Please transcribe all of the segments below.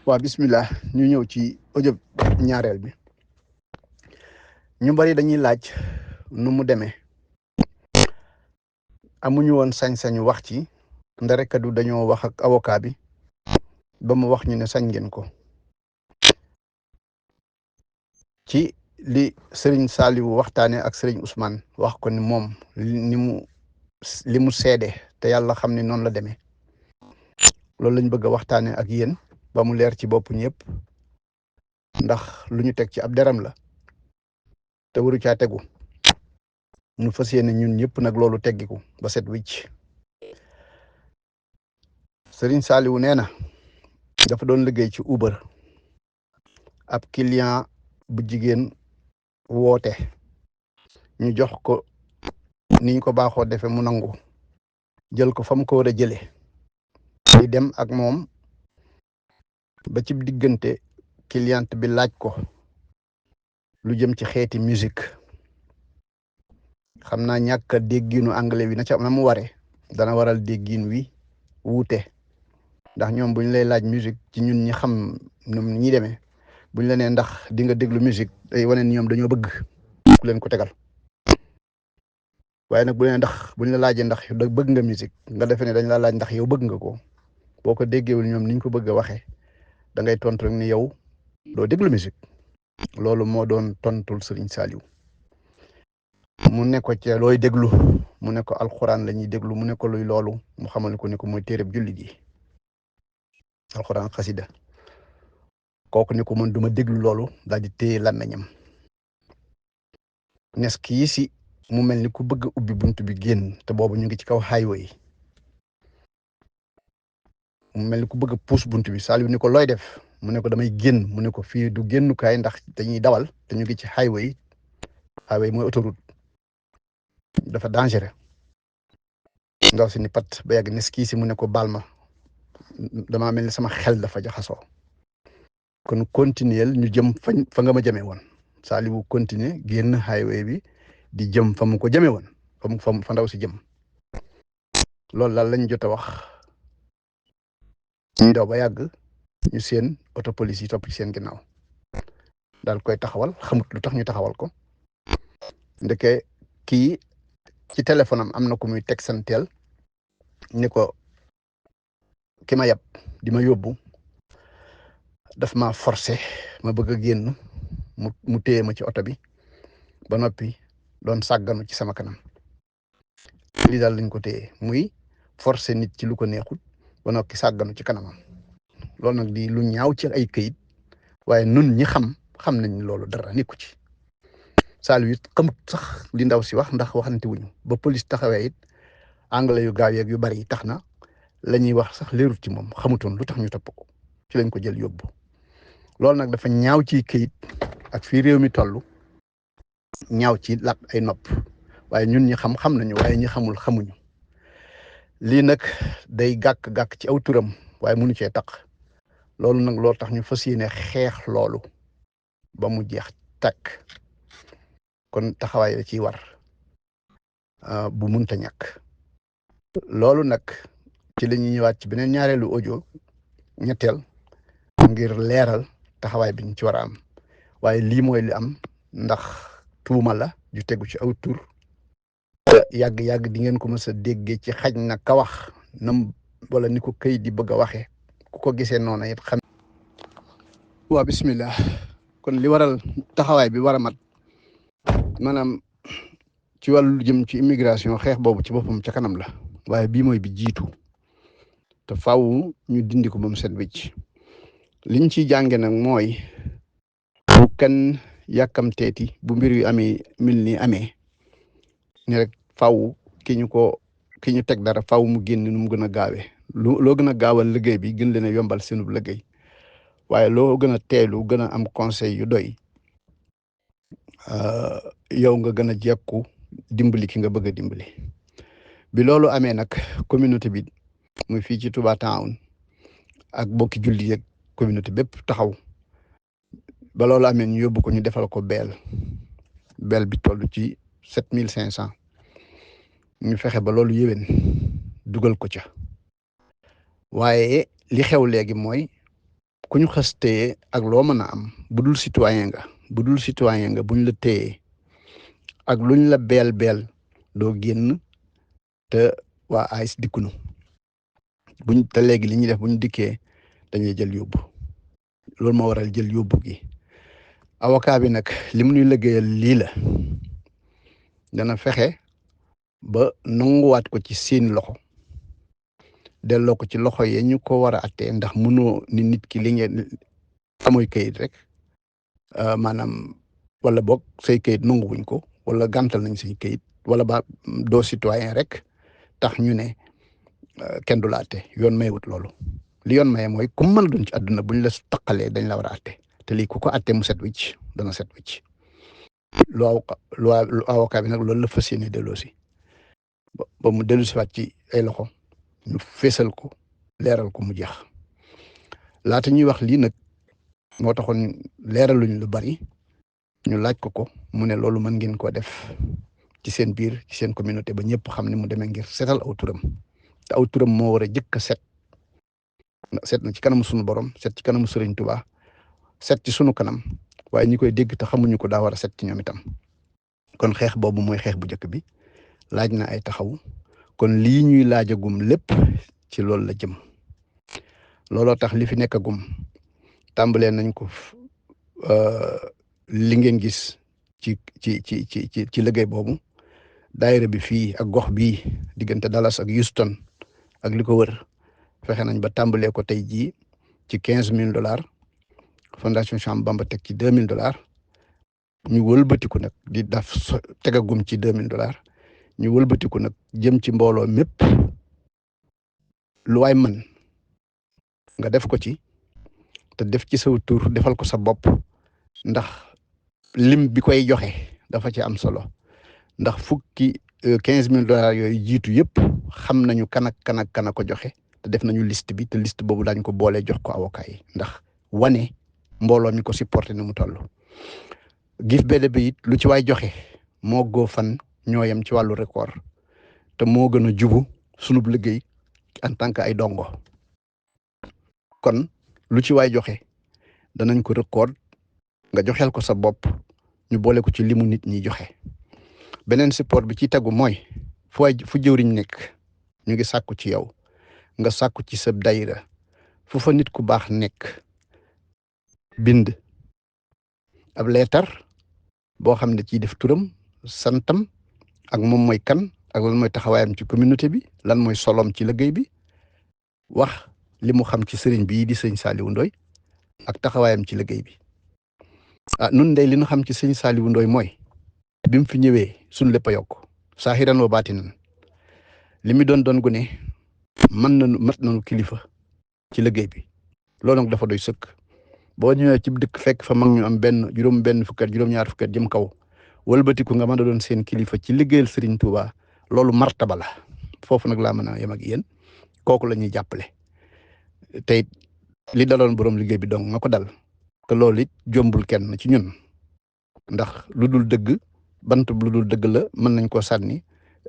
waa bismillah ñu ñëw ci audio ñaareel bi ñu bari dañuy laaj nu mu demee amuñu woon sañ-sañu wax ci ndarekadu dañoo wax ak avocat bi ba mu wax ñu ne sañ ngeen ko ci li Serigne Saliou waxtaane ak Serigne Ousmane wax ko ni moom li mu seede te yàlla xam ne noonu la demee loolu lañ bëgg a waxtaane ak yéen ba mu leer ci bopp ñëpp ndax lu ñu teg ci ab deram la te waru caa tegu ñu fas yéene ñun ñëpp nag loolu teggiku ba set wicc Serigne Saliou nee na dafa doon liggéey ci Uber ab client bu jigéen woote ñu jox ko niñ ko baaxoo defee mu nangu jël ko fa mu ko war a jëlee di dem ak moom ba ci diggante client bi laaj ko lu jëm ci xeeti musique xam naa ñàkk a dégginu anglais wi na mu waree dana waral déggin wi wuute ndax ñoom buñ lay laaj musique ci ñun ñi xam ñoom ñi demee buñ la nee ndax di nga déglu musique day wane ni ñoom dañoo bëgg ku leen ko tegal waaye nag buñ la laajee ndax bëgg nga musique nga defee ne dañ la laaj ndax yow bëgg nga ko boo ko déggewul ñoom niñ ko bëgg a waxee da ngay tontu rek ni yow doo déglu musique loolu moo doon tontul Serigne Saliou mu ne ko ca looy déglu mu ne ko alxuraan la ñuy déglu mu ne ko luy loolu mu xamal ko ne ko mooy téereb jullit yi alxuraan xasida kooku ni ko mën duma déglu loolu daal di téye làmmiñam nes kii si mu mel ni ku bëgg ubbi buntu bi génn te boobu ñu ngi ci kaw highway mu mel ni ku bëgg puus buntu bi Saliou ni ko looy def mu ne ko damay génn mu ne ko fii du génnukaay ndax dañuy dawal te ñu ngi ci highway mooy autoroute dafa dangereux ndaw si ni pat ba yàgg nes kii si mu ne ko baal ma damaa mel ni sama xel dafa jaxasoo kon continuer ñu jëm fa nga ma jëmee woon Saliou continuer génn highway bi di jëm fa mu ko jëmee woon fa ndaw si jëm loolu daal lañ jot a wax ñu daw ba yàgg ñu seen auto police yi topp ci seen ginnaaw daal koy taxawal xamut lu tax ñu taxawal ko ndeke kii ci téléphone am na ku muy teg santeel ni ko ki ma yab di ma yóbbu daf ma forcé ma bëgg a génn mu téye ma ci oto bi ba noppi doon sàgganu ci sama kanam lii daal lañ ko téye muy forcé nit ci lu ko neexut ba noppi sàgganu ci kanamam loolu nag di lu ñaaw ci ay këyit waaye nun ñi xam nañ loolu dara nekku ci Saliou it xamut sax li ndaw si wax ndax waxante wuñu ba police taxawee it anglais yu gaaw yeeg yu bari yi tax na la ñuy wax sax leerut ci moom xamutoon lu tax ñu topp ko ci lañ ko jël yóbbu loolu nag dafa ñaaw ci këyit ak fii réew mi toll ñaaw ci làkk ay nopp waaye ñun ñi xam nañu waaye ñi xamul xamuñu lii nag day gàkk ci aw turam waaye mënu cee taq loolu nag loolu tax ñu fas yéene xeex loolu ba mu jeex takk kon taxawaay la ciy war bu munta ñàkk loolu nag ci la ñuy ñëwaat ci beneen ñaareelu audio ñetteel ngir leeral taxawaay bi ñu ci war a am waaye lii mooy li am ndax tuuma la ju tegu ci aw tur yàgg-yàgg di ngeen ko mës a déggee ci xaj na ka wax nam wala ni ko këy di bëgg a waxee ku ko gisee noonu it xam waa bismillah kon li waral taxawaay bi war a mat maanaam ci wàllu jëm ci immigration xeex boobu ci boppam ca kanam la waaye bii mooy bi jiitu te faaw ñu dindi ko ba mu set wicc liñ ciy jànge nag mooy bu kan yàkkamteeti bu mbir yu amee mil ni amee ni rek faaw ki ñu teg dara faaw mu génn nu mu gën a gaawee loo gën a gaawal liggéey bi gën leen a yombal seenub liggéey waaye loo gën a teelu gën a am conseil yu doy yow nga gën a jekku dimbali ki nga bëgg a dimbali bi loolu amee nag communauté bi muy fii ci Touba Town ak bokki julli yeeg communauté bépp taxaw ba loolu amee ñu yóbbu ko ñu defal ko beel bi toll ci 7500 ñu fexe ba loolu yéwén dugal ko ca waaye li xew léegi mooy ku ñu xas téye ak loo mën a am budul citoyen nga buñ la téye ak luñ la beel doo génn te waa AIS dikkunu te léegi li ñuy def buñ dikkee dañuy jël yóbbu loolu moo waral jël yóbbu gi avocat bi nag li mu ñuy liggéeyal lii la dana fexe ba nanguwaat ko ci seen loxo delloo ko ci loxo yi ñu ko war a attee ndax mënoo ni nit ki li ngeen amoy kayit rek maanaam wala boog say kayit nanguwuñ ko wala gàntal nañ say kayit wala ba doo citoyen rek tax ñu ne kenn du la atte yoon mayewut loolu li yoon maye mooy ku mën a doon ci àdduna buñ la taqalee dañ la war a atte te lii ku ko atte mu set wicc dana set wicc lu avocat bi nag loolu la fas yéene delloo si ba mu dellu si waat ci ay loxo ñu feesal ko leeral ko mu jeex laata ñuy wax lii nag moo taxoon leeraluñ lu bari ñu laaj ko mu ne loolu mën ngeen koo def ci seen biir ci seen communauté ba ñëpp xam ne mu demee ngir setal aw turam te aw turam moo war a jëkk a set na ci kanamu sunu borom set ci kanamu Sëriñ Tuubaa set ci sunu kanam waaye ñi koy dégg te xamuñu ko daa war a set ci ñoom itam kon xeex boobu mooy xeex bu njëkk bi laaj na ay taxaw kon lii ñuy laajagum lépp ci loolu la jëm looloo tax li fi nekkagum tàmbalee nañ ko li ngeen gis ci liggéey boobu daayira bi fii ak gox bii diggante Dallas ak Houston ak li ko wër fexe nañ ba tàmbalee ko tey jii ci $15,000 fondation Cheikh Ahmadou Bamba teg ci $2,000 ñu wëlbatiku nag di daf tegagum ci $2,000 ñu wëlbatiku nag jëm ci mbooloo mépp lu waay mën nga def ko ci te def ci saw tur defal ko sa bopp ndax lim bi koy joxe dafa ci am solo ndax fukki $15,000 yooyu jiitu yëpp xam nañu kan ko joxe te def nañu liste bi te liste boobu daañu ko boole jox ko avocat yi ndax wane mbooloo mi ko supporté ni mu toll. gif bede bi it lu ci waay joxe moo goo fan ñoo yem ci wàllu record te moo gën a jubu sunub liggéey en tant que ay dongo kon lu ci waay joxe danañ ko record nga joxeel ko sa bopp ñu boole ko ci limu nit ñi joxe. beneen support bi ci tegu mooy fu jëwriñ nekk ñu ngi sàkku ci yow nga sàkku ci sa dayra fu fa nit ku baax nekk bind ab leetar boo xam ne ciy def turam santam ak moom mooy kan ak lan mooy taxawaayam ci communauté bi lan mooy solom ci liggéey bi wax li mu xam ci sëriñ bii di sëñ Saliou Ndoye ak taxawaayam ci liggéey bi nun ndey li ñu xam ci sëñ Saliou Ndoye mooy bi mu fi ñëwee suñ lépp a yokk saahiran wa baatinan li mu doon gune mat nañu kilifa ci liggéey bi loolu nag dafa doy sëkk boo ñëwee ci dëkk fekk fa mag ñu am juróom-benn fukki at juróom-ñaar fukki at jëm kaw wëlbatiku nga mën a doon seen kilifa ci liggéeyal Serigne Touba loolu martaba la foofu nag laa mën a yem ak yéen kooku la ñuy jàppale tey li daloon borom liggéey bi donc nga ko dal te loolu it jombul kenn ci ñun ndax lu dul dëgg bant lu dul dëgg la mën nañ koo sànni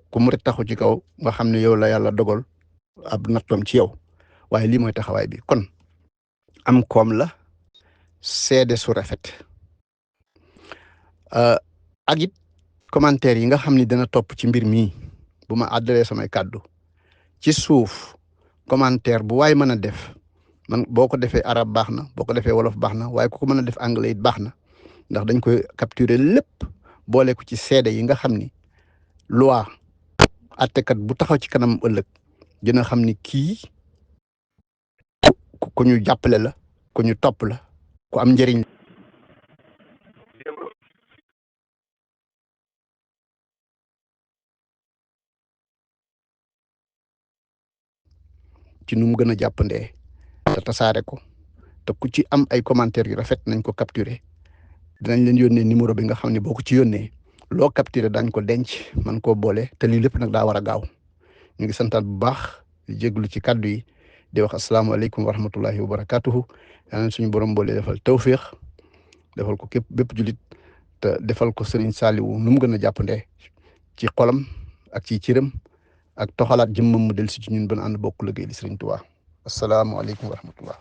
ku mu rek taxu ci kaw nga xam ne yow la yàlla dogal ab nattoom ci yow waaye lii mooy taxawaay bi kon am koom la seede su rafet ak it commentaire yi nga xam ni dana topp ci mbir mii bu ma àddalee samay kàddu ci suuf commentaire bu waay mën a def man boo ko defee arab baax na boo ko defee wolof baax na waaye ku ko mën a def anglais it baax na ndax dañ koy capturer lépp boole ko ci seede yi nga xam ni loi attekat bu taxaw ci kanam ëllëg dina xam ni kii ku ñu jàppale la ku ñu topp la ku am njëriñ ci nu mu gën a jàppandee te tasaare ko te ku ci am ay commentaires yu rafet nañ ko capturer dinañ leen yónnee numéro bi nga xam ne boo ko ci yónnee loo capturer dañ ko denc man koo boole te lii lépp nag daa war a gaaw ñu ngi santaat bu baax di jéglu ci kàddu yi di wax asalaamaaleykum wa rahmatullahi wa barakatuhu yal na suñu borom boole defal tawféex defal ko bépp julit te defal ko Serigne Saliou nu mu gën a jàppandee ci xolam ak ci cëram ak toxalaat jëmmam mu del si ci ñun ban ànd bokk liggéey li Serigne Touba asalaamaaleykum wa rahmatullah